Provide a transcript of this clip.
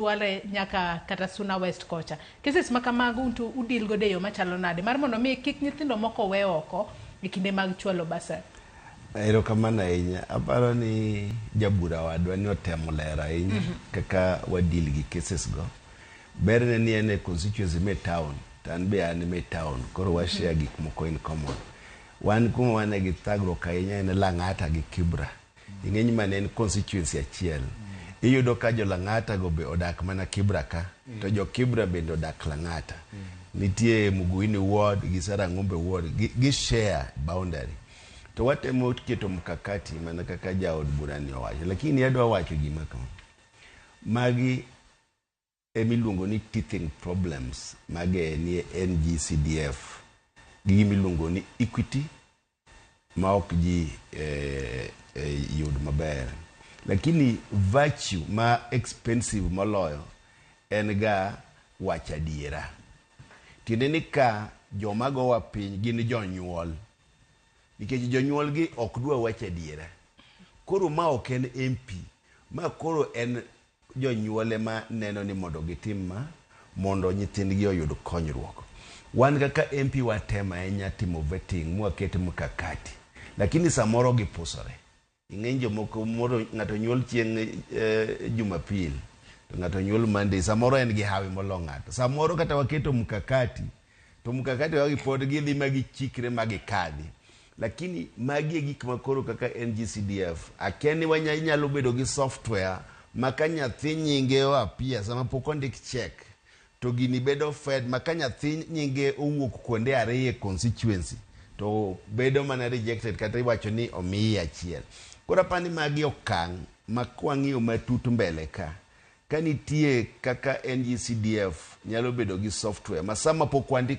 Chwale nyaka kata Suna West kocha. Cases ma kamago unto udil godo e yo machalo nade mar mondo mi kik nyithindo moko we oko e kinde mag chwalo basari? Erokamano ahinya. Aparo ni jabura wadwa ni otemo lero ahinya kaka wa deal gi cases go. Berne ni en e constituency me town to an be an me town koro wa share gik moko in common. Wan kuma wane gi thagruok ahinya en Lang'ata gi Kibra. Ing'eny mane en constituency achiel. Iyudo ka jo Lang'ata go be odak mana Kibra ka to jo Kibra bende odak Lang'ata. Nitie Muguini ward gi Sarang'ombe ward gi share boundary. To watemo keto mkakati mana kaka jaod bura ni owacho. Lakini adwa wacho gima kama. Magi emiluongo ni teething problems mage ni NGCDF gi gimiluongo ni equity ma ok ji yud maber. Lakini virtue ma expensive moloyo en ga wacho adiera. Tiende ni ka joma gowa piny gin jonyuol. Nikech jonyuol gi ok dwa wacho adiera. Koro ma ok en MP. Ma koro en jonyuol ema neno ni mondo gitim ma mondo nyithindgi oyud konyruok. Wan kaka MP watemo ahinya timo vetting mwaket mkakati. Lakini samoro gipusore. Ing'eny jomoko moro ng'ato nyuol chieng' Jumapil to ng'ato nyuol Monday samoro en gi hawi molo ng'ato. Samoro kata waketo mkakati to mkakati wagi pod gidhi ma gichikre ma gikadhi. Lakini magi e gik ma koro kaka NGCDF akia ni inyalo bedo gi software ma ka nyathi nyinge o appear sama pok ondik check to gini bedo fed ma ka nyathi nyinge owuok kuonde ariyo e constituency to bedo mana rejected kata iwacho ni omiye achiel. Koro apani magi okang' ma kwang'iyo matut mbele ka nitie kaka NGCDF nyalo bedo gi software ma sama pok wandiko.